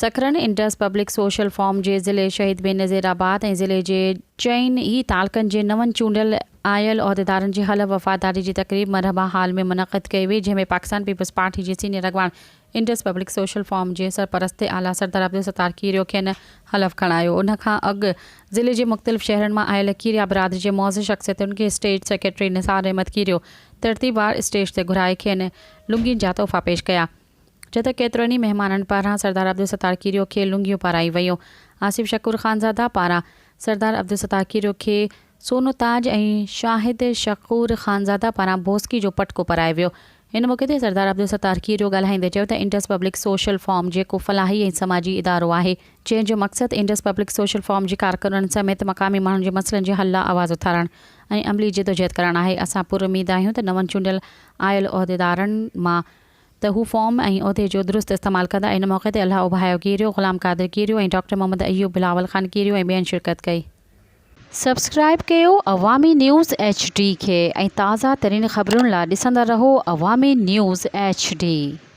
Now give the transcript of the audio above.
Sakrand Indus public social forum جي ضلعي شهيد بينظير آباد ۽ ضلعي جي چئن ئي تعلقن جي نون چونڊيل آيل عهديدارن جي حلف وفاداري جي تقريب مرحبا هال ۾ منعقد ڪئي وئي جنهن ۾ پاڪستان پيپلز پارٽي جي سينيئر اڳواڻ انڊس پبلڪ سوشل فورم جي سرپرست اعليٰ سردار عبدالستار کيريو کين حلف کڻايو ان کان اڳ ضلعي جي مختلف شهرن مان آيل کيريا برادري جي معزز شخصيتن کي اسٽيج سيڪريٽري نثار احمد کيريو ترتيبوار اسٽيج تي گهرائي کين لنگين جا تحفا پيش ڪيا. جتي ته ڪيترن ئي مهمانن پاران سردار عبدالستار کيريو کي لنگيون پارائي ويون. آصف شڪور خانزاده پاران سردار عبدالستار کيريو کي سونو تاج ۽ شاهد شڪور خانزاده پاران بوسڪي جو پٽڪو پارايو ويو. ان موقعي تي سردار عبدالستار کيريو ڳالهائيندي چيو ته انڊس پبلڪ سوشل فارم جيڪو فلاحي ۽ سماجي ادارو آهي، جنهن جو مقصد انڊس پبلڪ سوشل فارم جي ڪارڪنن سميت مقامي ماڻهن جي مسئلن جي حل لا آواز اٿارڻ ۽ عملي جدوجهد ڪرڻ آهي، اسان پراميد آهيون ته نون چونڊيل آيل عهديدارن مان ته هو فارم ۽ عهدي جو درست استعمال ڪندا. ان موقعي تي الله اوڀايو ڪيريو، غلام قادر ڪيريو ۽ ڊاڪٽر محمد ايوب بلاول خان ڪيريو ۽ ٻين شرڪت ڪئي. سبسڪرائيب ڪيو عوامي نيوز ايڇ ڊي کي ۽ تازه ترين خبرن لا ڏسندا رهو عوامي نيوز ايڇ ڊي.